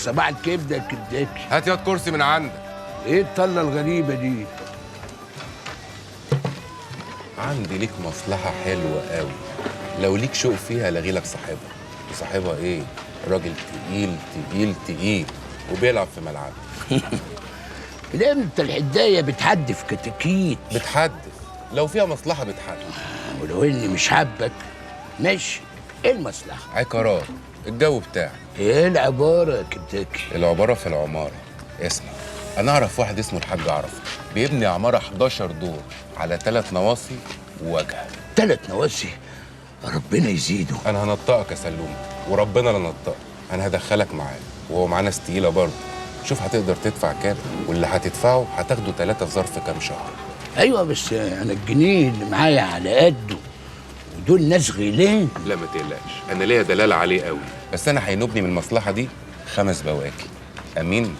صباح الكبده كبداكي. هات ياض كرسي من عندك. ايه الطله الغريبة دي؟ عندي ليك مصلحة حلوة قوي، لو ليك شوق فيها لاغي لك صاحبها. وصاحبها ايه؟ راجل تقيل تقيل تقيل وبيلعب في ملعبه. امتى الحدايه بتحدف كتاكيت؟ بتحدف لو فيها مصلحة بتحدف. ولو اني مش حابك ماشي. ايه المصلحة؟ عقارات، الجو بتاعك. ايه العبارة يا كبداكي؟ العبارة في العمارة. اسمع، انا اعرف واحد اسمه الحاج عرفه، بيبني عمارة 11 دور على 3 نواصي وواجهه. 3 نواصي؟ ربنا يزيده. انا هنطقك يا سلومه، وربنا لا نطقك. انا هدخلك معاه، وهو معاه ناس تقيلة برضه. شوف هتقدر تدفع كام، واللي هتدفعه هتاخده 3 في ظرف كام شهر. ايوه بس انا الجنيه اللي معايا على قده، ودول ناس غيلان. لا ما تقلقش، انا ليا دلالة عليه قوي. بس انا هينوبني من المصلحة دي 5 بواكي. امين؟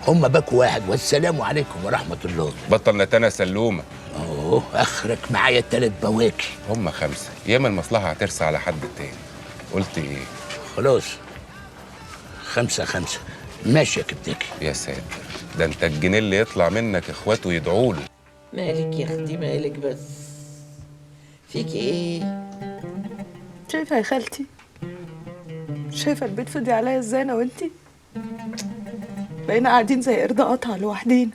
هما باكو واحد، والسلام عليكم ورحمة الله. بطل نتانا سلومه. اوه، اخرك معايا 3 بواكي. هما 5، ياما المصلحة هترسى على حد تاني. قلت ايه؟ خلاص 5 5. ماشي يا كبداكي. يا ساتر، ده انت الجنيه اللي يطلع منك اخواته يدعوا له. مالك يا اختي، مالك بس؟ فيكي ايه؟ شايفه يا خالتي؟ شايفه البيت فضي عليا ازاي انا وانتي؟ بقينا قاعدين زي قرد قطع لوحدينا.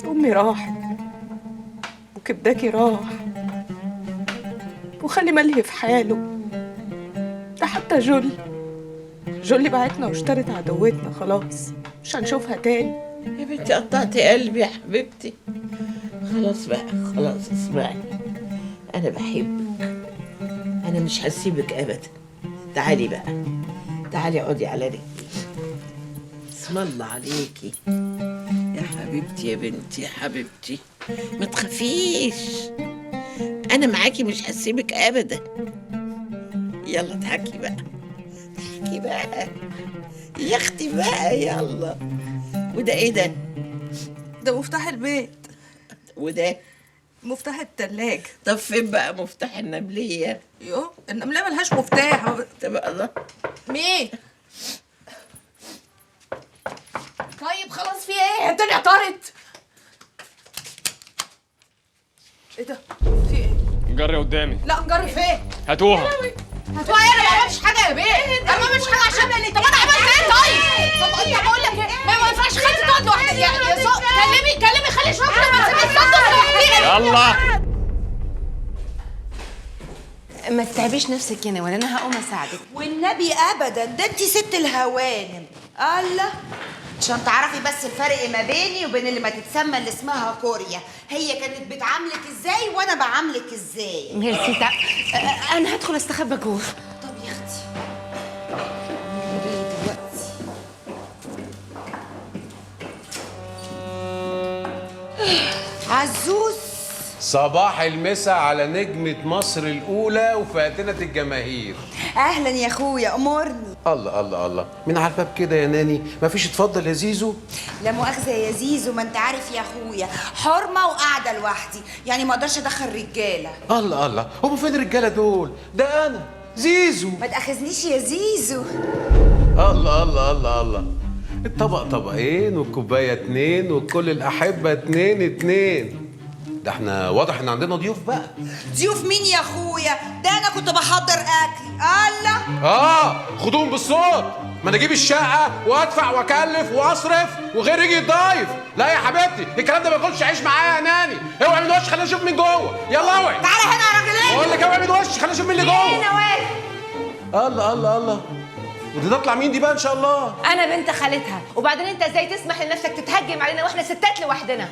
امي راحت، وكبداكي راح، وخلي ملهي في حاله. ده حتى جولي بعتنا واشترت عدوتنا، خلاص مش هنشوفها تاني. يا بنتي قطعتي قلبي يا حبيبتي. خلاص بقى، خلاص اسمعي، انا بحبك، انا مش هسيبك ابدا. تعالي بقى، تعالي اقعدي على رجلي. اسم الله عليكي يا حبيبتي، يا بنتي، يا حبيبتي، ما تخافيش، انا معاكي، مش هسيبك ابدا. يلا اضحكي بقى، اضحكي بقى يا اختي بقى، يلا. وده ايه ده؟ ده مفتاح البيت. وده مفتاح التلاجة. طب فين بقى مفتاح النملية؟ يوه، النملية ملهاش مفتاح. طب الله. مين؟ طيب خلاص، في ايه؟ الدنيا طارت. ايه ده؟ في ايه؟ نجري قدامي. لا نجري فين؟ هاتوها. هاتوها ايه؟ انا ما عملتش حاجة يا بيه، انا ما عملتش حاجة عشان اللي. طب انا عملت ايه طيب؟ طب انت بقول لك ايه؟ ما ينفعش خالتي تقعد لوحدها. يا سوق، كلمي خلي شكرا، ما تسيبيش سندس لوحديها. يلا ما تتعبيش نفسك يا نوال، انا هقوم اساعدك. والنبي ابدا، ده انت ست الهوانم. الله، عشان تعرفي بس الفرق ما بيني وبين اللي ما تتسمى اللي اسمها كوريا. هي كانت بتعاملك ازاي وانا بعاملك ازاي. ميرسي. انا هدخل استخبى جوه. طب يا اختي دلوقتي. عزوز، صباح المسا على نجمة مصر الأولى وفاتنة الجماهير. أهلا يا أخويا، أمرني. الله الله الله، مين على الباب كده يا ناني؟ مفيش اتفضل يا زيزو؟ لا مؤاخذة يا زيزو، ما أنت عارف يا أخويا، حرمة وقاعدة لوحدي، يعني ما أقدرش أدخل رجالة. الله الله، هم فين الرجالة دول؟ ده أنا زيزو. ما تأخذنيش يا زيزو. الله الله الله الله، الطبق طبقين والكوباية 2 وكل الأحبة 2 2. ده احنا واضح ان عندنا ضيوف بقى. ضيوف مين يا اخويا؟ ده انا كنت بحضر اكلي. الله. خدوهم بالصوت، ما انا اجيب الشقة وادفع واكلف واصرف وغير يجي الضيف. لا يا حبيبتي، الكلام ده ما ياكلش عيش معايا يا ناني. اوعي من وشي، خلينا نشوف مين جوه. يلا اوعي. تعالى هنا يا راجل. بقول لك اوعي من وشي، خلينا نشوف مين اللي جوه. ايه نوال؟ الله الله الله، ودي تطلع مين دي بقى ان شاء الله؟ انا بنت خالتها، وبعدين انت ازاي تسمح لنفسك تتهجم علينا واحنا ستات لوحدنا؟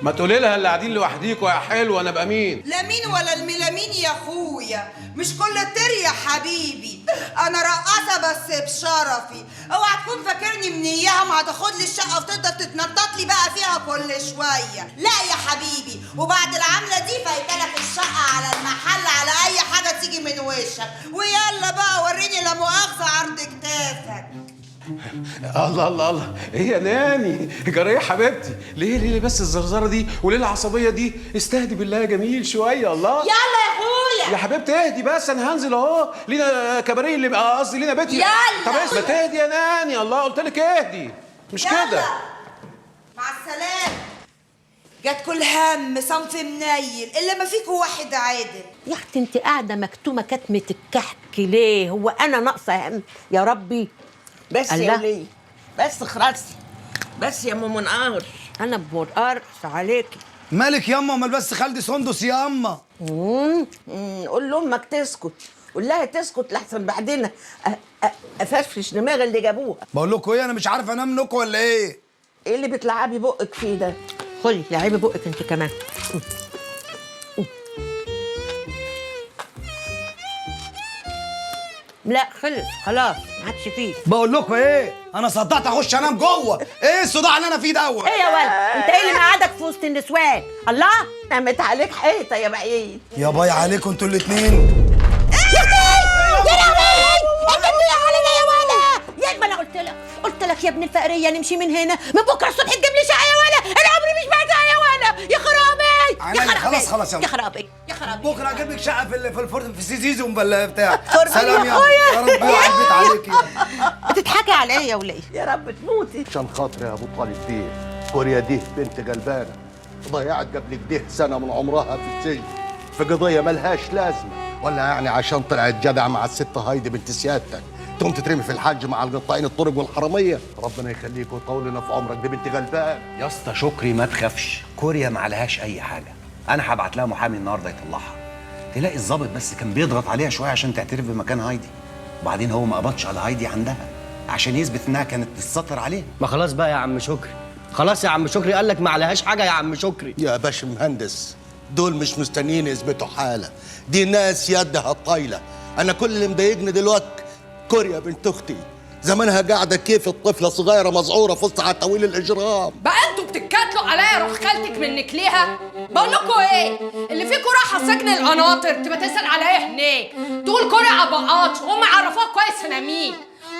ما تقولي لها اللي قاعدين لوحديكوا يا حلو، انا ابقى مين؟ لا مين ولا الميلامين يا اخويا، مش كل الطير يا حبيبي. انا رقاصه بس بشرفي، اوعى تكون فاكرني من اياها ما هتاخد لي الشقة وتفضل تتنطط لي بقى فيها كل شوية. لا يا حبيبي، وبعد العملة دي فايتلك الشقة على المحل، على اي حاجة تيجي من وشك. ويلا بقى وريني لا مؤاخذة عرض كتافك. الله الله الله، ايه يا ناني؟ جرى ايه يا حبيبتي؟ ليه ليه بس الزرزره دي وليه العصبية دي؟ استهدي بالله يا جميل شوية. الله، يلا يا اخويا. يلا يا حبيبتي اهدي بس، انا هنزل اهو. لينا كباريه اللي قصدي لينا بيتي. يلا. طب ما تهدي يا ناني، الله قلت لك اهدي، مش كده. مع السلامة. جت كل هم صنف منيل الا ما فيكوا واحد عادل. يا اختي انت قاعدة مكتومة كتمه الكحك ليه؟ هو انا ناقصه هم يا ربي؟ بس يا وليه، بس خلاص، بس يا ام منقار. انا بمنقار عليكي. مالك ياما؟ امال بس خالدي سندس ياما. قول لامك تسكت، قول لها تسكت لحسن بعدين افرفش دماغ اللي جابوها. بقول لكم ايه، انا مش عارف انام لكم ولا ايه؟ ايه اللي بتلعبي بقك فيه ده؟ خدي لعبي بقك انت كمان. لا خلص خلاص ما عادش فيه. بقول لكم ايه، انا صدعت اخش انام جوه. ايه الصداع اللي انا فيه دوت؟ ايه يا ولد انت ايه اللي مقعدك في وسط النسوان؟ الله قامت عليك حيطة يا بعيد. يا باي عليكم انتوا الاثنين. يا اختي يا لهوي، انت بتضيع علينا يا ولد. يا ما انا قلت لك، قلت لك يا ابن الفقريه نمشي من هنا، من بكره الصبح تجيب لي شقه يا ولد. انا عمري مش بعتها يا ولد. يا خرابي يا خرابي. خلاص خلاص يلا يا خرابي يا خرابي. بكره اجيب لك شقه في الفرن في season ولا بتاع. سلام يا يا رب يا عليكي. بتضحكي على ايه يا وليه؟ يا رب تموتي. عشان خاطري يا ابو طالب بيه، كوريا دي بنت غلبانه ضيعت قبل كده سنة من عمرها في السجن في قضية ملهاش لازمه، ولا يعني عشان طلعت جدع مع الست هايدي بنت سيادتك تقوم تترمي في الحج مع القطاعين الطرق والحراميه. ربنا يخليك ويطول لنا في عمرك، دي بنت غلبان. يا اسطى شكري ما تخافش، كوريا ما عليهاش اي حاجة. انا هبعت لها محامي النهارده يطلعها. تلاقي الظابط بس كان بيضغط عليها شوية عشان تعترف بمكان هايدي، وبعدين هو ما قبضش على هايدي عندها عشان يثبت انها كانت تتستر عليها. ما خلاص بقى يا عم شكري، خلاص يا عم شكري، قال لك ما عليهاش حاجة يا عم شكري. يا باشا مهندس، دول مش مستنيين يثبتوا حاله، دي ناس يدها الطايله. انا كل اللي مضايقني دلوقتي كوريا بنت اختي، زمانها قاعدة كيف الطفلة صغيرة مذعوره في وسط عتاويل الاجرام. بقى انتوا بتتكاتلوا عليا روح خالتك منك ليها؟ بقول لكم ايه، اللي فيكم راحة سجن القناطر تبقى تسال عليا هناك، تقول كوريا عبقات وهم عرفوها كويس انا مين.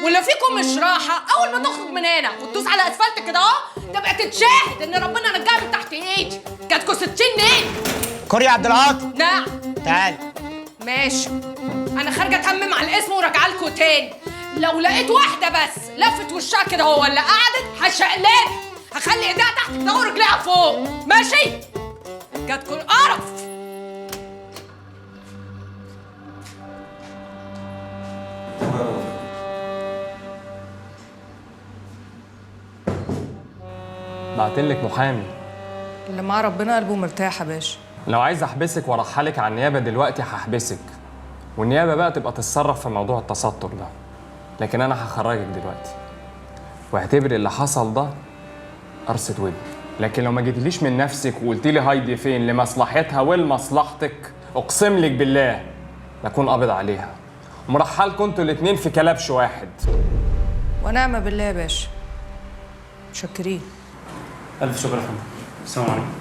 واللي فيكم مش راحة اول ما تخرج من هنا وتدوس على اسفلت كده اهو تبقى تتشاهد ان ربنا نجاها من تحت ايدي. جاتكوا 60 نيل. كوريا عبد العاطي. نعم. تعالي. ماشي، انا خارجه اتمم على الاسم وراجعه لكم تاني. لو لقيت واحدة بس لفت وشها كده هو ولا قعدت هشقلبها، هخلي ايديها تحت كده ورجليها فوق. ماشي؟ جاتكوا القرف. بعتلك محامي. اللي مع ربنا قلبه مرتاح يا باشا. لو عايز احبسك وارحلك على النيابة دلوقتي هحبسك، والنيابه بقى تبقى تتصرف في موضوع التستر ده، لكن انا هخرجك دلوقتي واعتبري اللي حصل ده قرصة ودن. لكن لو ما جيتليش من نفسك وقلتي لي هايدي فين لمصلحتها ولمصلحتك، اقسم لك بالله لاكون قابض عليها ومرحلكوا انتوا الاتنين في كلبش واحد. ونعم بالله يا باشا، متشكرين. ألف شكر يا فندم. السلام عليكم.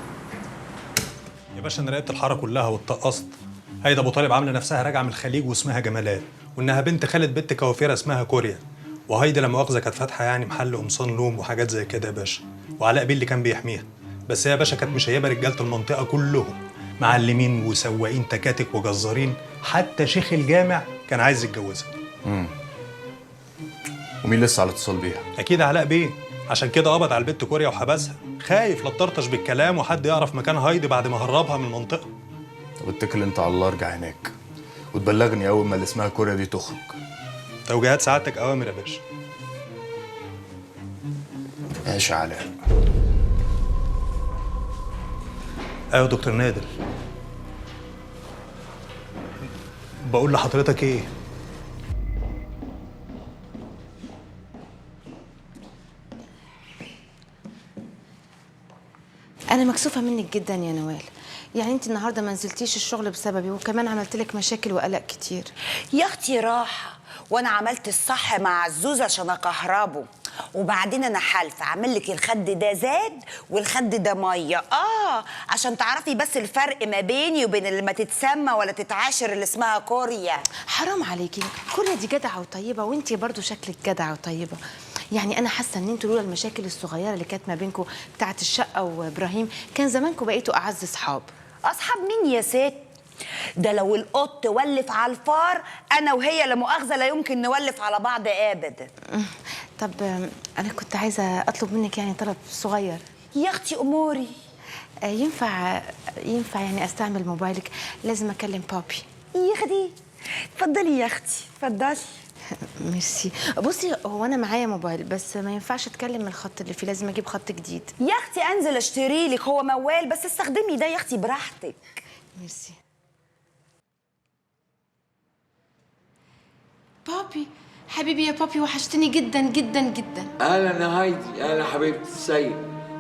يا باشا أنا راقبت الحارة كلها واتقصت. هيدا أبو طالب عاملة نفسها راجعة من الخليج واسمها جمالات، وإنها بنت خالة بنت كوافيرة اسمها كوريا. وهيدا لا مؤاخذة كانت فاتحة يعني محل قمصان لوم وحاجات زي كده يا باشا، وعلاء بيه اللي كان بيحميها. بس هي يا باشا كانت مشيبة رجالة المنطقة كلهم، معلمين وسواقين تكاتك وجزارين، حتى شيخ الجامع كان عايز يتجوزها. ومين لسه على اتصال بيها؟ أكيد علاء بيه، عشان كده قبض على البت كوريا وحبسها، خايف لا تطرطش بالكلام وحد يعرف مكان هايدي بعد ما هربها من المنطقة. طب اتكل انت على الله، ارجع هناك وتبلغني أول ما اللي اسمها كوريا دي تخرج. توجيهات سعادتك أوامر يا باشا. ماشي يا علاء. أيوة يا دكتور نادر. بقول لحضرتك إيه؟ أنا مكسوفة منك جدا يا نوال، يعني أنت النهاردة ما نزلتيش الشغل بسببي، وكمان عملت لك مشاكل وقلق كتير. يا أختي راحة، وأنا عملت الصح مع عزوز عشان أكهربه، وبعدين أنا حالفة أعمل لك الخد ده زاد والخد ده مية، عشان تعرفي بس الفرق ما بيني وبين اللي ما تتسمى ولا تتعاشر اللي اسمها كوريا. حرام عليكي، كوريا دي جدعة وطيبة، وأنت برضو شكلك جدعة وطيبة. يعني أنا حاسة إن أنتوا لولا المشاكل الصغيرة اللي كانت ما بينكم بتاعة الشقة وإبراهيم كان زمانكم بقيتوا أعز أصحاب. أصحاب مين يا ست؟ ده لو القط ولف على الفار انا وهي لا مؤاخذة لا يمكن نولف على بعض ابدا. طب انا كنت عايزه اطلب منك يعني طلب صغير. يا اختي اموري. ينفع يعني استعمل موبايلك؟ لازم اكلم بابي. يا اختي اتفضلي يا اختي اتفضلي. ميرسي. بصي هو انا معايا موبايل بس ما ينفعش اتكلم من الخط اللي فيه، لازم اجيب خط جديد. يا اختي انزل اشتري لك، هو موال بس استخدمي ده يا اختي براحتك. ميرسي. بابي حبيبي يا بابي، وحشتني جدا جدا جدا. اهلا يا هايدي، اهلا حبيبتي السيد،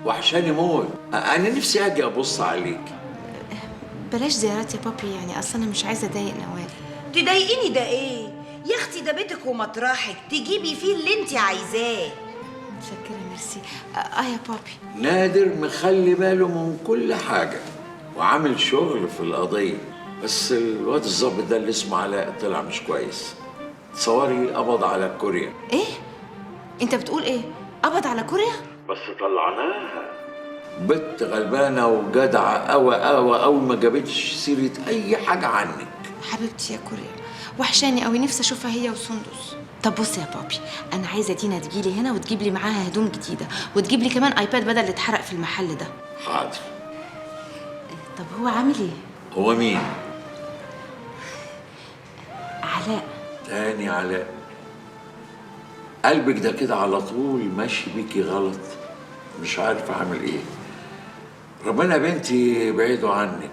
وحشاني موت. انا نفسي اجي ابص عليك. بلاش زيارات يا بابي، يعني اصلا انا مش عايزه اضايق نوال. تضايقيني ده ايه يا اختي؟ ده بيتك ومطرحك، تجيبي فيه اللي انت عايزاه. متشكره ميرسي. يا بابي نادر مخلي باله من كل حاجة وعامل شغل في القضية، بس الواد الظابط ده اللي اسمه علاء طلع مش كويس. تصوري قبض على كوريا. ايه؟ انت بتقول ايه؟ قبض على كوريا؟ بس طلعناها بنت غلبانه وجدعه قوي قوي قوي، ما جابتش سيره اي حاجة عنك. حبيبتي يا كوريا، وحشاني قوي، نفسي اشوفها هي وسندس. طب بصي يا بابي، انا عايزه دينا تجيلي هنا وتجيب لي معاها هدوم جديدة وتجيب لي كمان iPad بدل اللي اتحرق في المحل ده. حاضر. طب هو عامل ايه؟ هو مين؟ علاء. تاني علاء؟ قلبك ده كده على طول ماشي بيكي غلط، مش عارف اعمل ايه. ربنا يا بنتي يبعده عنك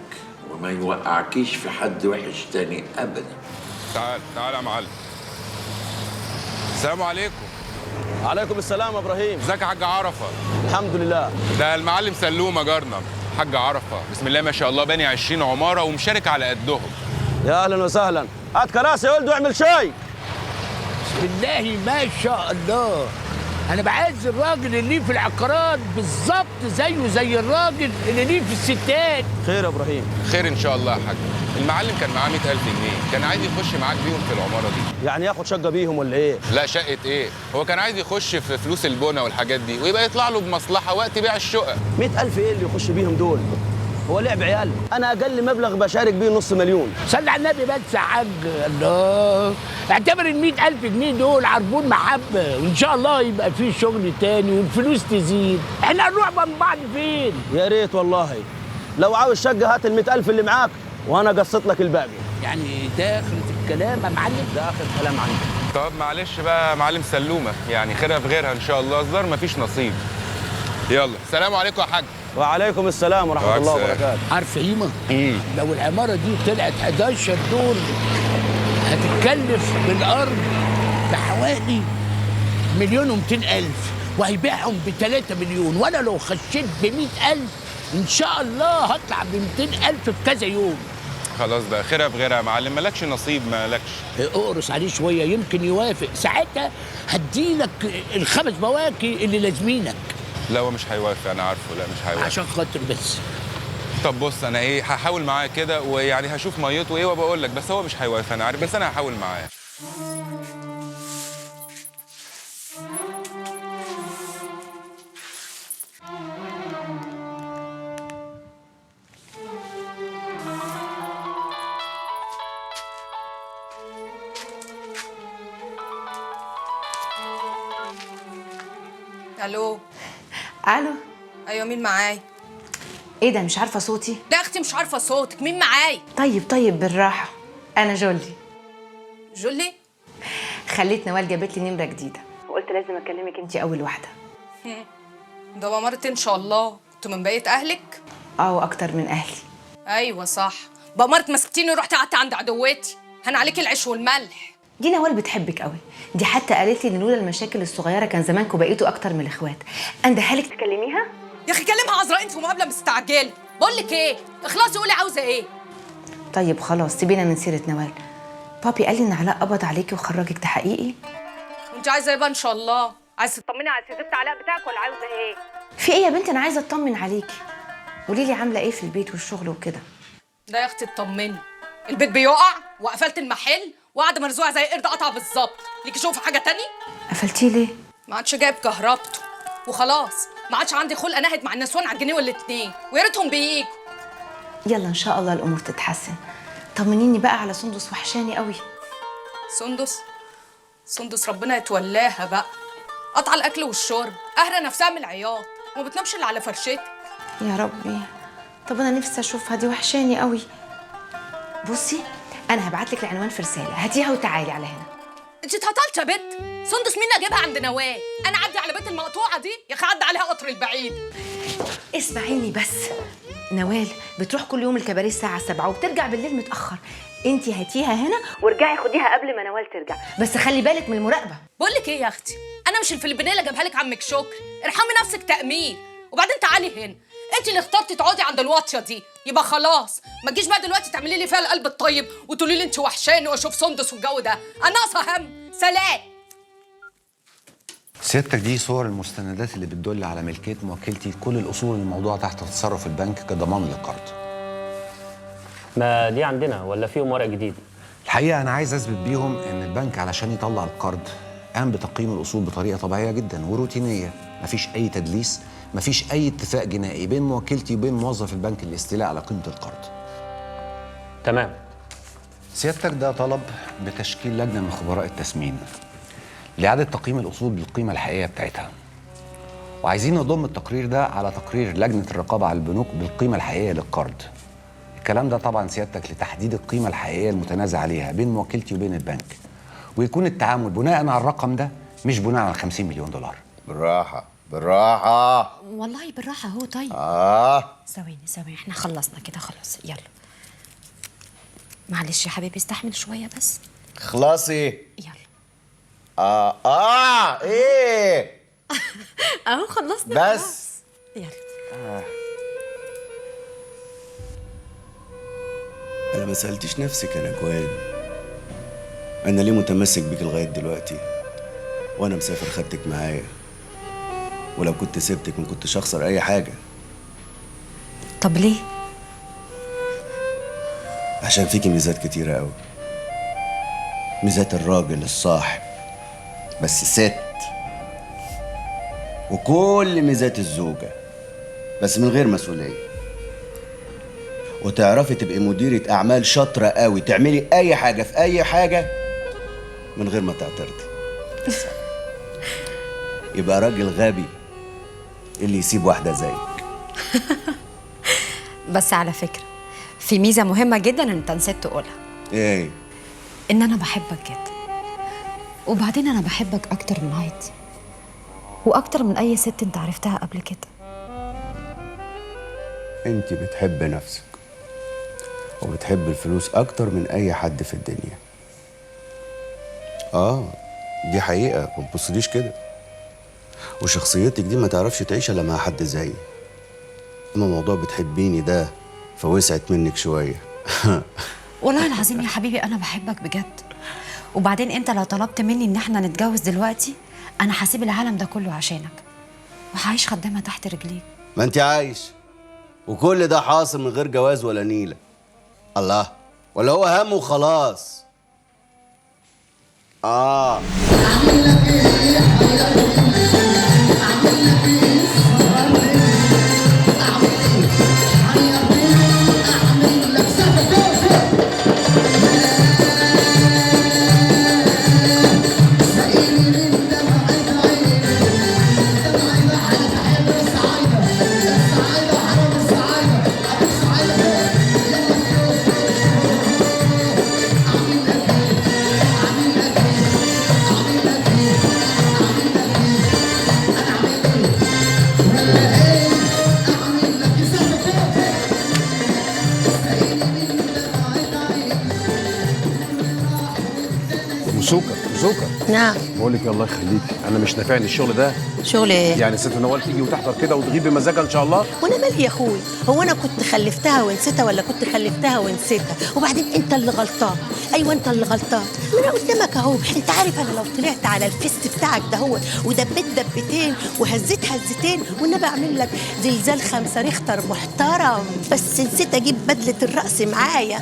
وما يوقعكيش في حد وحش تاني ابدا. تعال تعال يا معلم. السلام عليكم. وعليكم السلام يا ابراهيم. ازيك يا حاج عرفه؟ الحمد لله. ده المعلم سلومه جارنا، حاج عرفه بسم الله ما شاء الله باني 20 عمارة ومشارك على قدهم. يا اهلا وسهلا، هات كراسي يا ولد واعمل شاي. بسم الله ما شاء الله، انا بعز الراجل اللي في العقارات بالظبط زيه زي الراجل اللي ليه في الستات. خير يا ابراهيم. خير ان شاء الله يا حاج. المعلم كان معاه 100,000 جنيه، كان عايز يخش معاك بيهم في العمارة دي. يعني ياخد شقه بيهم ولا ايه؟ لا شقه ايه، هو كان عايز يخش في فلوس البنا والحاجات دي ويبقى يطلع له بمصلحة وقت بيع الشقة. 100,000 ايه اللي يخش بيهم دول؟ هو لعب عيال، انا اقل مبلغ بشارك بيه 500,000. صلي على النبي بس يا حاج. الله، اعتبر ال 100,000 جنيه دول عربون محبة، وان شاء الله يبقى في شغل تاني والفلوس تزيد. احنا هنروح من بعض فين؟ يا ريت والله. لو عاوز شقه هات ال 100,000 اللي معاك وانا قصيت لك الباقي. يعني ده اخرة الكلام يا معلم؟ ده اخر كلام عندي. طب معلش بقى يا معلم سلومه، يعني خيرها في غيرها ان شاء الله، الظاهر مفيش نصيب. يلا سلام عليكم يا حاج. وعليكم السلام ورحمة الله وبركاته. عارف قيمة؟ لو العمارة دي طلعت 11 دور هتتكلف بالأرض بحوالي 1,200,000، وهيبيعهم ب3 مليون، وأنا لو خشيت ب100,000 إن شاء الله هطلع ب200,000 في كذا يوم. خلاص بقى خيرها في غيرها يا معلم، مالكش نصيب مالكش. اقرص عليه شوية يمكن يوافق، ساعتها هديلك ال5 بواكي اللي لازمينك. لا هو مش هيوافق، انا عارفه. لا مش هيوافق عشان خاطر بس. طب بص انا ايه هحاول معاه كده، ويعني هشوف ميته ايه وبقول لك، بس هو مش هيوافق انا عارف، بس انا هحاول معاه. الو. الو. ايوه مين معايا؟ ايه ده مش عارفه صوتي؟ لا اختي مش عارفه صوتك، مين معايا؟ طيب بالراحة، انا جولي. جولي؟ خليت نوال جابت لي نمره جديدة وقلت لازم اكلمك انت اول واحدة. ده بمرت ان شاء الله، انتوا من بقية اهلك؟ اه واكتر من اهلي. ايوه صح، بمرت مسكتيني ورحت قعدت عند عدوتي، هن عليك العيش والملح. دي نوال بتحبك قوي، دي حتى قالت لي ان لولا المشاكل الصغيرة كان زمانكم بقيتوا اكتر من الاخوات. اندهالك تكلميها؟ يا اخي كلمها عذراء في مقابله مستعجلة. بقول لك ايه، اخلصي قولي عاوزه ايه. طيب خلاص سيبينا من سيره نوال. بابي قال لي ان علاء قبض عليكي وخرجك، ده حقيقي؟ وانت عايزه ايه بقى ان شاء الله؟ عايزه تطمني على سيزبت علاء بتاعك ولا عاوزه ايه؟ في ايه يا بنتي؟ انا عايزه اطمن عليكي. قولي لي عامله ايه في البيت والشغل وكده. لا يا اختي اطمني، البيت بيقع وقفلت المحل وقاعدة مرزوعه زي قرد قطع بالظبط. ليكي شوفي حاجة تاني؟ قفلتيه ليه؟ ما عادش جايب كهربته وخلاص، ما عادش عندي خلق انهد مع النسوان على الجنيه والاتنين، ويا ريتهم بييجوا. يلا ان شاء الله الامور تتحسن. طمنيني بقى على سندس، وحشاني قوي. سندس؟ سندس ربنا يتولاها بقى، قطع الاكل والشرب، قاهرة نفسها من العياط، وما بتنامش الا على فرشتها. يا ربي، طب انا نفسي اشوفها، دي وحشاني قوي. بصي انا هبعت لك العنوان في رسالة، هاتيها وتعالي على هنا. انت اتهطلت يا بت. سندس مين اجيبها عند نوال؟ انا عدي على بيت المقطوعة دي يا اخي، عدى عليها قطر البعيد. اسمعيني بس، نوال بتروح كل يوم الكباريه الساعة 7 وبترجع بالليل متاخر. انت هاتيها هنا وارجعي خديها قبل ما نوال ترجع، بس خلي بالك من المراقبة. بقول لك ايه يا اختي، انا مش الفلبينيه اللي جابها لك عمك شكري، ارحمي نفسك تامين. وبعدين تعالي هنا، انت اللي اخترتي تقعدي عند الواطيه دي، يبقى خلاص ما تجيش بقى دلوقتي تعملي لي فيها القلب الطيب وتقولي لي انت وحشاني واشوف سندس والجو ده، انا ناقصه هم. سلام. سيادتك دي صور المستندات اللي بتدل على ملكية موكلتي كل الاصول الموضوعة تحت تصرف البنك كضمان للقرض. ما دي عندنا ولا فيهم ورق جديد؟ الحقيقة انا عايز اثبت بيهم ان البنك علشان يطلع القرض قام بتقييم الاصول بطريقة طبيعية جدا وروتينيه، مفيش اي تدليس، مفيش اي اتفاق جنائي بين موكلتي وبين موظف البنك للاستيلاء على قيمة القرض. تمام. سيادتك ده طلب بتشكيل لجنة من خبراء التسمين لإعادة تقييم الأصول بالقيمة الحقيقية بتاعتها. وعايزين نضم التقرير ده على تقرير لجنة الرقابة على البنوك بالقيمة الحقيقية للقرض. الكلام ده طبعا سيادتك لتحديد القيمة الحقيقية المتنازع عليها بين موكلتي وبين البنك، ويكون التعامل بناء على الرقم ده مش بناء على 50 مليون دولار. بالراحة بالراحة، والله بالراحة اهو. طيب ثواني ثواني، احنا خلصنا كده خلاص. يلا معلش يا حبيبي استحمل شوية بس. خلاصي يلا. ايه اهو خلصنا بس. يلا. انا ما سألتش نفسك يا نجوان، انا ليه متمسك بيك لغاية دلوقتي وانا مسافر خدتك معايا؟ ولو كنت سبتك ما كنتش اخسر اي حاجة. طب ليه؟ عشان فيكي ميزات كتيرة قوي، ميزات الراجل الصاحب بس ست، وكل ميزات الزوجة بس من غير مسؤولية، وتعرفي تبقي مديرة أعمال شاطرة قوي، تعملي أي حاجة في أي حاجة من غير ما تعترضي. يبقى راجل غبي اللي يسيب واحدة زيك. بس على فكرة في ميزة مهمة جدا انت نسيت تقولها. ايه؟ ان انا بحبك جدا، وبعدين انا بحبك اكتر من هايدي واكتر من اي ست انت عرفتها قبل كده. انت بتحب نفسك وبتحب الفلوس اكتر من اي حد في الدنيا. دي حقيقة، ما تبصليش كده. وشخصيتك دي ما تعرفش تعيش الا مع حد زيي. اما موضوع بتحبيني ده فوسعت منك شوية. والله العظيم يا حبيبي انا بحبك بجد. وبعدين انت لو طلبت مني ان احنا نتجوز دلوقتي انا هسيب العالم ده كله عشانك وهعيش خدامه تحت رجليك. ما انت عايش، وكل ده حاصل من غير جواز ولا نيله. الله، ولا هو هم وخلاص. مسوكة. نعم. بقول لك الله يخليك، انا مش نافعني الشغل ده. شغل ايه؟ يعني ست نوال تيجي وتحضر كده وتغيب بمزاجها ان شاء الله. وانا مالي يا اخوي؟ هو انا كنت خلفتها ونسيتها ولا كنت خلفتها ونسيتها؟ وبعدين انت اللي غلطان. ايوه انت اللي غلطان، ما انا قدامك اهو. انت عارف انا لو طلعت على الفست بتاعك ده هو ودبيت دبتين وهزيت هزتين والنبي اعمل لك زلزال 5 ريختر محترم. بس نسيت اجيب بدله الرقص معايا.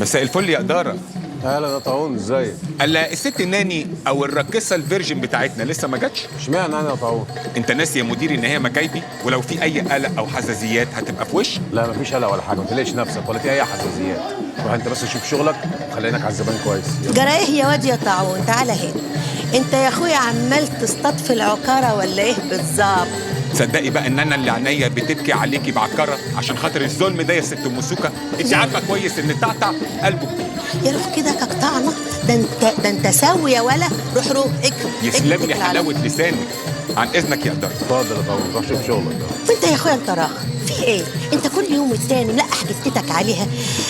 مساء الفل يا ادارة. اهلا يا طاعون، ازيك؟ الا الست ناني او الراقصه ال virgin بتاعتنا لسه ما جاتش؟ اشمعنى انا يا طاعون؟ انت ناسي يا مدير ان هي مكايدي، ولو في اي قلق او حزازيات هتبقى في وش؟ لا مفيش قلق ولا حاجة، ما تقلقش نفسك ولا في اي حزازيات. روح انت بس شوف شغلك وخلي عينك على الزبائن كويس. جرى ايه يا واد يا طاعون؟ تعالى هنا. انت يا اخويا عمال تصطاد في العكاره ولا ايه بالظبط؟ تصدقي بقى ان انا اللي عينيا بتبكي عليكي بعكره عشان خاطر الظلم ده يا ست ام سوكه. انت عارفه كويس ان تعتع قلبه كبير. يا روح كده كقطعنا ده، انت ده انت سوي يا ولا. روح روح اكل. يسلم لي حلاوة لسانك. عن اذنك يا قدر. اتفضل يا طاعون، روح شوف شغلك. وانت يا اخويا انت راخ في ايه؟ انت كل يوم والتاني ملقح جتتك عليها،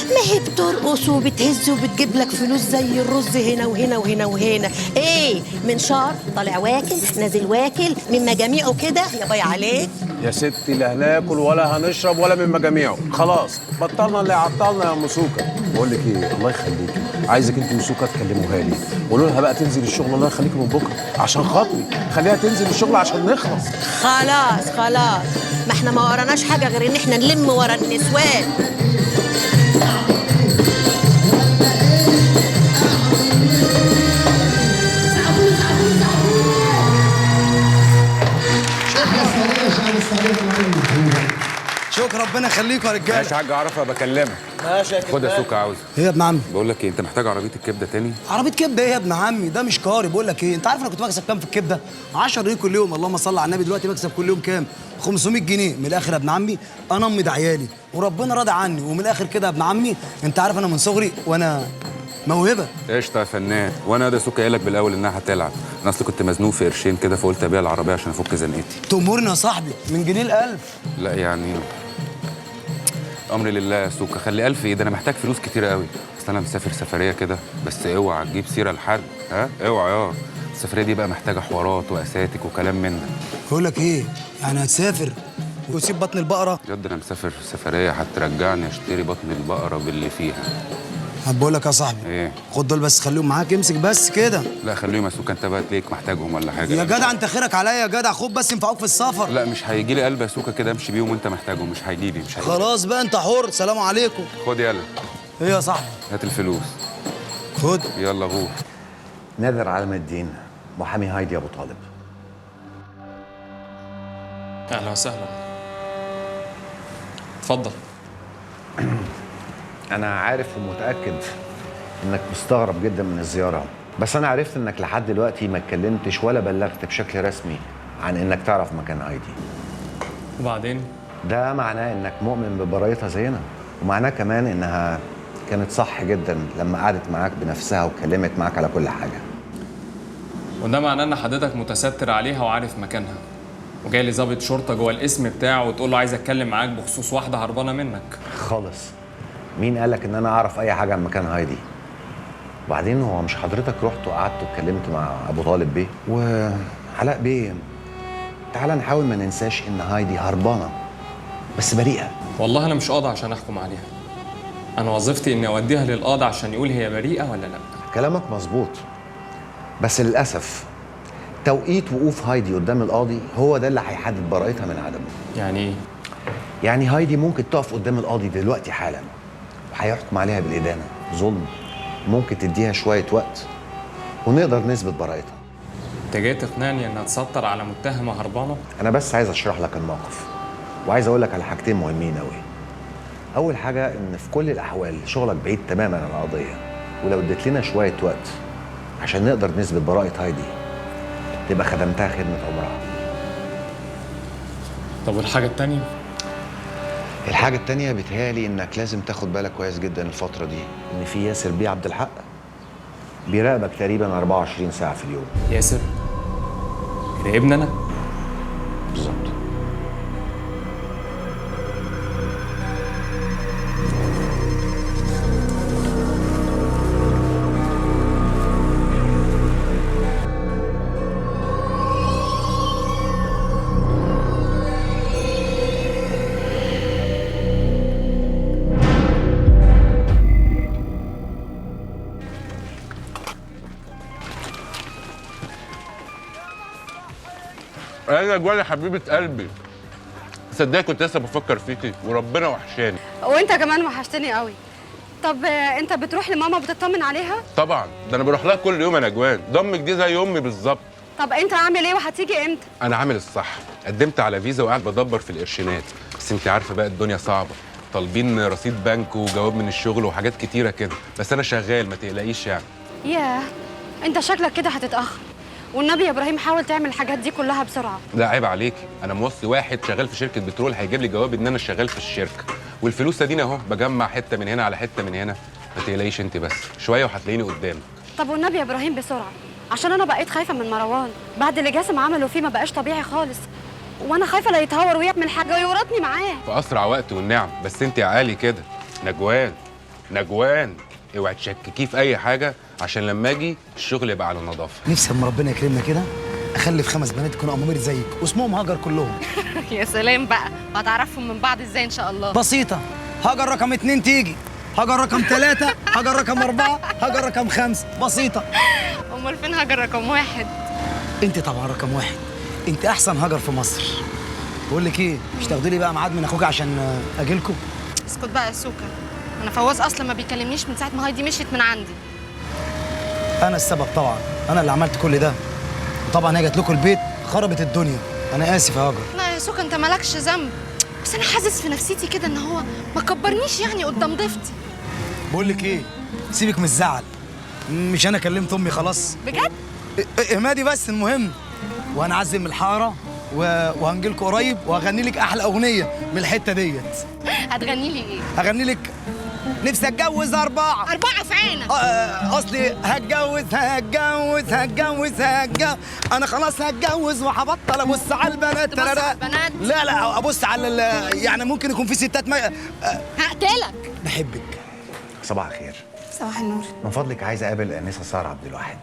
ما هي بترقص وبتهز وبتجيب لك فلوس زي الرز هنا وهنا وهنا وهنا. ايه منشار طالع واكل نازل واكل من مجاميعه كده يا باي عليك. يا ستي لا هناكل ولا هنشرب ولا من مجاميعه، خلاص بطلنا اللي عطلنا يا ام سوكه. بقول لك ايه، الله يخليكي، عايزك انت وسوكه تكلموها لي، قولوا لها بقى تنزل الشغل الله يخليكي من بكره عشان خاطري، خليها تنزل الشغل عشان نخلص. خلاص خلاص، ما احنا ما وراناش حاجة غير ان احنا نلم ورا النسوان. شكرا، ربنا يخليكم يا رجاله. ماشي يا حاج عرفه، بكلمك. ماشي يا كبدة. خد يا سوكه. عاوز ايه يا ابن عمي؟ بقول لك ايه، انت محتاج عربية الكبده تاني؟ عربية كبده ايه يا ابن عمي؟ ده مش كاري. بقول لك ايه، انت عارف انا كنت بكسب كام في الكبده؟ 10 جنيه كل يوم. اللهم صل على النبي. دلوقتي بكسب كل يوم كام؟ 500 جنيه. من الاخر يا ابن عمي انا امي ده عيالي وربنا راضي عني. ومن الاخر كده يا ابن عمي، انت عارف انا من صغري وانا موهبة. قشطه يا فنان. وانا ده سوكه قايل لك بالاول انها هتلعب. انا اصل كنت مزنوق في قرشين كده، فقلت ابيع العربية عشان افك زنقتي. تأمرني يا صاحبي، من جنيه ل1000. لا يعني امر لله يا سوكه. خلي 1000 ايه ده، انا محتاج فلوس كتير قوي. اصل انا مسافر سفرية كده، بس اوعى تجيب سيره لحد. ها اوعى. السفرية دي بقى محتاجه حوارات واساتك وكلام من ده. بقول لك ايه، يعني هتسافر وتسيب بطن البقرة؟ بجد انا مسافر سفرية هترجعني اشتري بطن البقرة باللي فيها. بقول لك يا صاحبي ايه؟ خد دول بس خليهم معاك، امسك بس كده. لا خليهم يا سوكه، انت بقى تلاقيك محتاجهم ولا حاجة. يا جدع انت خيرك عليا يا جدع، خد بس ينفعوك في السفر. لا مش هيجي لي قلب يا سوكه كده امشي بيهم وانت محتاجهم، مش هيجي لي، مش هيجي. خلاص بقى انت حر، سلام عليكم. خد يلا. ايه يا صاحبي؟ هات الفلوس. خد. يلا غور. نادر علم الدين، محامي هايدي ابو طالب. اهلا وسهلا، اتفضل. أنا عارف ومتأكد إنك مستغرب جدا من الزيارة، بس أنا عرفت إنك لحد دلوقتي ما اتكلمتش ولا بلغت بشكل رسمي عن إنك تعرف مكان هايدي. وبعدين؟ ده معناه إنك مؤمن ببراءتها زينا، ومعناه كمان إنها كانت صح جدا لما قعدت معاك بنفسها واتكلمت معاك على كل حاجة. وده معناه إن حضرتك متستر عليها وعارف مكانها، وجاي لي ظابط شرطة جوه الاسم بتاعه وتقول له عايز أتكلم معاك بخصوص واحدة هربانة منك. خالص. مين قالك ان انا اعرف اي حاجة عن مكان هايدي؟ وبعدين هو مش حضرتك رحت وقعدت واتكلمت مع ابو طالب بيه وعلاء بيه؟ تعالى نحاول ما ننساش ان هايدي هربانه بس بريئة. والله انا مش قاضي عشان احكم عليها، انا وظيفتي اني اوديها للقاضي عشان يقول هي بريئة ولا لا. كلامك مظبوط، بس للاسف توقيت وقوف هايدي قدام القاضي هو ده اللي هيحدد براءتها من عدمه. يعني ايه؟ يعني هايدي ممكن تقف قدام القاضي دلوقتي حالا وهيحكم عليها بالإدانة ظلم، ممكن تديها شوية وقت ونقدر نثبت براءتها. انت جاي تقنعني انها تسطر على متهمة هربانة؟ أنا بس عايز أشرح لك الموقف، وعايز أقول لك على حاجتين مهمين أوي. أول حاجة إن في كل الأحوال شغلك بعيد تماما عن القضية، ولو اديت لنا شوية وقت عشان نقدر نثبت براءة هايدي تبقى خدمتها خدمة عمرها. طب والحاجة التانية؟ الحاجة التانية بيتهيألي إنك لازم تاخد بالك كويس جدا الفترة دي إن في ياسر بيه عبد الحق بيراقبك تقريبا 24 ساعة في اليوم. ياسر؟ يراقبني أنا؟ بالظبط. انا جوالي حبيبه قلبي، صدقني كنت لسه بفكر فيكي وربنا وحشاني. وانت كمان وحشتني قوي. طب انت بتروح لماما بتطمن عليها؟ طبعا، ده انا بروح لها كل يوم يا نجوان، ضمك دي زي امي بالظبط. طب انت عامل ايه وهتيجي امتى؟ انا عامل الصح، قدمت على فيزا وقاعد بدبر في القرشينات، بس انت عارفه بقى الدنيا صعبة، طالبين رصيد بنك وجواب من الشغل وحاجات كتيرة كده، بس انا شغال ما تقلقيش يعني. ياه، انت شكلك كده هتتاخر. والنبي يا ابراهيم حاول تعمل الحاجات دي كلها بسرعة. لا عيب عليكي، انا موصي واحد شغال في شركة بترول هيجيب لي جواب ان انا شغال في الشركة، والفلوس ادينا اهو بجمع حتة من هنا على حتة من هنا. ما تقلقيش انت، بس شوية وهتلاقيني قدامك. طب والنبي يا ابراهيم بسرعة، عشان انا بقيت خايفة من مروان بعد اللي جاسم عمله فيه، ما بقاش طبيعي خالص، وانا خايفة لا يتهور ويعمل حاجة ويورطني معاه. في اسرع وقت والنعم، بس انت يا عالي كده. نجوان نجوان، اوعي تشككيه في اي حاجة، عشان لما اجي الشغل يبقى على نظافة. نفسي اما ربنا يكرمنا كده اخلف 5 بنات يكونوا امامير زيك واسمهم هاجر كلهم. يا سلام بقى، وهتعرفهم من بعض ازاي ان شاء الله؟ بسيطة، هاجر رقم 2 تيجي، هاجر رقم 3، هاجر رقم 4، هاجر رقم 5، بسيطة. امال فين هاجر رقم 1؟ انت طبعا رقم 1، انت احسن هاجر في مصر. بقول لك ايه، مش تاخدي لي بقى ميعاد من اخوك عشان اجيلكم؟ اسكت بقى يا سوكا، انا فواز اصلا ما بيكلمنيش من ساعة ما هايدي مشيت من عندي. انا السبب طبعا، انا اللي عملت كل ده، وطبعا هي جت لكم البيت خربت الدنيا. انا اسف يا هاجر. لا يا سوكا انت مالكش ذنب، بس انا حاسس في نفسيتي كده ان هو ما كبرنيش يعني قدام ضيفتي. بقول لك ايه، سيبك من الزعل، مش انا كلمت امي خلاص؟ بجد؟ اهمادي بس المهم، وانا عازم الحارة وهنجي لكم قريب وهغني لك احلى اغنية من الحتة ديت. هتغني لي ايه؟ هغني لك نفسي اتجوز 4. 4 في عينك. اصلي هتجوز هتجوز هتجوز هتجوز، انا خلاص هتجوز وهبطل ابص على البنات. تبص على البنات؟ لا لا، ابص على يعني ممكن يكون في ستات ما هقتلك. بحبك. صباح الخير. صباح النور. من فضلك عايز اقابل الانسة ساره عبد الواحد.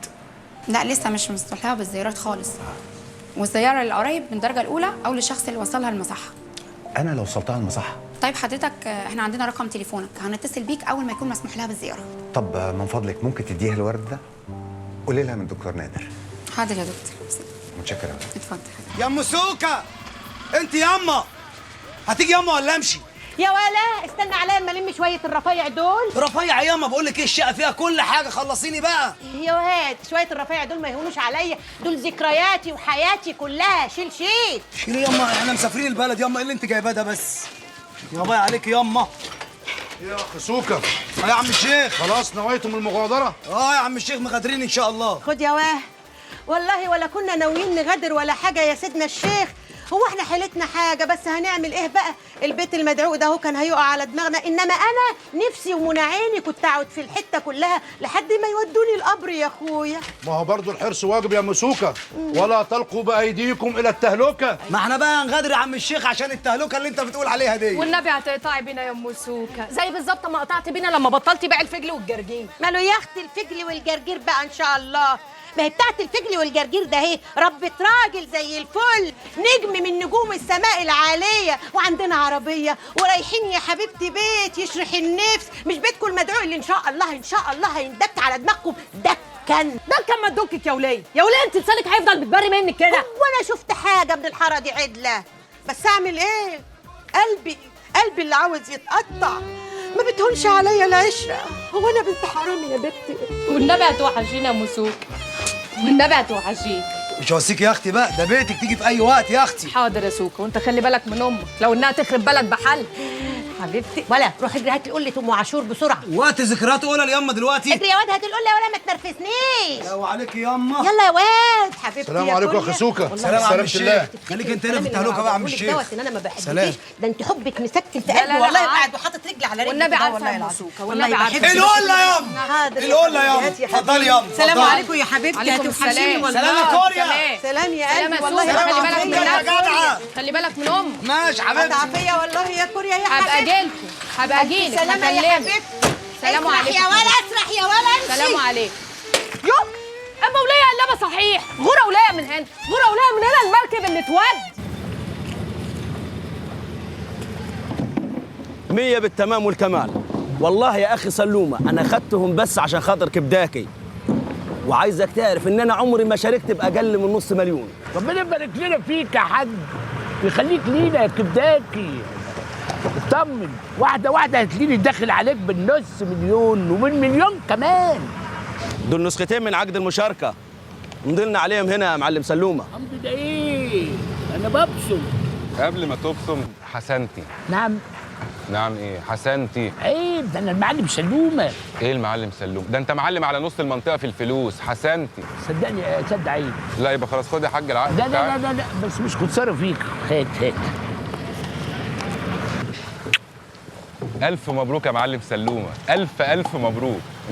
لا لسه مش مسموح لها بالزيارات خالص. والزيارة للقرايب من الدرجة الاولى او للشخص اللي وصلها المصحه. انا لو وصلتها المصحه؟ طيب حضرتك احنا عندنا رقم تليفونك، هنتصل بيك اول ما يكون مسموح لها بالزيارة. طب من فضلك ممكن تديها الورد ده؟ قولي لها من دكتور نادر. حاضر يا دكتور. متشكر قوي. اتفضل. يا ام سوكا، انت ياما هتيجي ياما ولا امشي؟ يا ولا استنى عليا اما الم شوية الرفايع دول. رفايع ياما، بقول لك ايه، الشقة فيها كل حاجة، خلصيني بقى. يا واد شوية الرفايع دول ما يهونوش عليا، دول ذكرياتي وحياتي كلها. شيل شيل شيل ياما، احنا مسافرين البلد ياما، ايه اللي انت جايباه ده بس؟ يا باي عليك ياما. يا اخ سوكا. يا عم الشيخ. خلاص نويتم المغادرة؟ اه يا عم الشيخ مغادرين ان شاء الله. خد يا واه، والله ولا كنا ناويين نغادر ولا حاجة يا سيدنا الشيخ، هو احنا حيلتنا حاجة، بس هنعمل ايه بقى؟ البيت المدعوق ده هو كان هيقع على دماغنا، انما انا نفسي ومنى عيني كنت اقعد في الحتة كلها لحد ما يودوني القبر يا اخويا. ما هو برضه الحرص واجب يا ام سوكا، ولا تلقوا بايديكم الى التهلكة. ما احنا بقى هنغادر يا عم الشيخ عشان التهلكة اللي انت بتقول عليها دي. والنبي هتقطعي بينا يا ام سوكا، زي بالظبط ما قطعتي بينا لما بطلتي بيع الفجل والجرجير. ماله يا اختي الفجل والجرجير بقى ان شاء الله، ما هي بتاعت الفجل والجرجير ده اهي ربة راجل زي الفل، نجم من نجوم السماء العالية، وعندنا عربية ورايحين يا حبيبتي بيت يشرح النفس، مش بيتكم المدعو اللي ان شاء الله ان شاء الله هيندك على دماغكم دكا. دكا ما تدكك يا وليه، يا وليه انت لسانك هيفضل بتبري منك كده. وانا شفت حاجة من الحارة دي عدلة، بس اعمل ايه؟ قلبي قلبي اللي عاوز يتقطع، ما بتهونش عليا العشرة. هو انا بنت حرام يا بنتي؟ والنبي هتوحشينا يا ام سوكا، والنبي هتوحشيك. مش هوصيك يا اختي بقى، ده بيتك تيجي في اي وقت يا اختي. حاضر يا سوكا، وانت خلي بالك من امك لو انها تخرب بلد بحل. حبيبتي ولا روح اجري هاتي قلة ام عاشور بسرعة. وقت ذكريات قلة ياما دلوقتي. اجري يا واد هاتي القلة ولا ما تنرفزنيش. لو عليك ياما. يلا يا واد حبيبتي. السلام عليكم يا اخي سوكا. سلام عم الشيخ. خليك انت هنا في التهلكة بقى يا عم الشيخ. ان انا ما بحبكيش، ده انت حبك مسكت في قلبي والله، قاعد وحاطط رجلي على رجلي. والنبي عارفه يا ام سوكا، والنبي عارفه. القلة ياما، القلة ياما، اتفضلي ياما. سلام عليكم يا حبيبتي، هتوحشيني والله. سلام يا كوريا. سلام يا قلبي والله. خلي بالك من نفسك، خلي بالك من امك. ماشي حبيبتي. هتعافيه والله يا كوريا يا حبيبتي. هبقى اجيلك. سلام يا حبيبتي. سلام عليكم. اسرح يا ولا، اسرح يا ولا، امشي. سلام عليكم. يوم اما وليه قلبه صحيح، غوره وليه من هنا، غوره وليه من هنا، المركب اللي اتود. 100 بالتمام والكمال. والله يا اخي سلومه انا خدتهم بس عشان خاطر كبداكي، وعايزك تعرف ان انا عمري ما شاركت باقل من 500,000. ربنا يبارك لنا فيك يا حاج، ويخليك لينا يا كبداكي. اطمن، واحدة واحدة هتلاقيني داخل عليك ب500,000 وبالمليون كمان. دول نسختين من عقد المشاركة مضلنا عليهم هنا يا معلم سلومة. ده ايه؟ أنا ببصم. قبل ما تبصم حسنتي. نعم. نعم ايه؟ حسنتي. عيب، ده انا المعلم سلومه. ايه المعلم سلوم؟ ده انت معلم على نص المنطقة في الفلوس. حسنتي. صدقني صدق عيب. لا يبقى خلاص، خد يا حاج العقد. لا لا لا لا لا، بس مش خسارة فيك. هات هات. الف مبروك يا معلم سلومه، الف الف مبروك.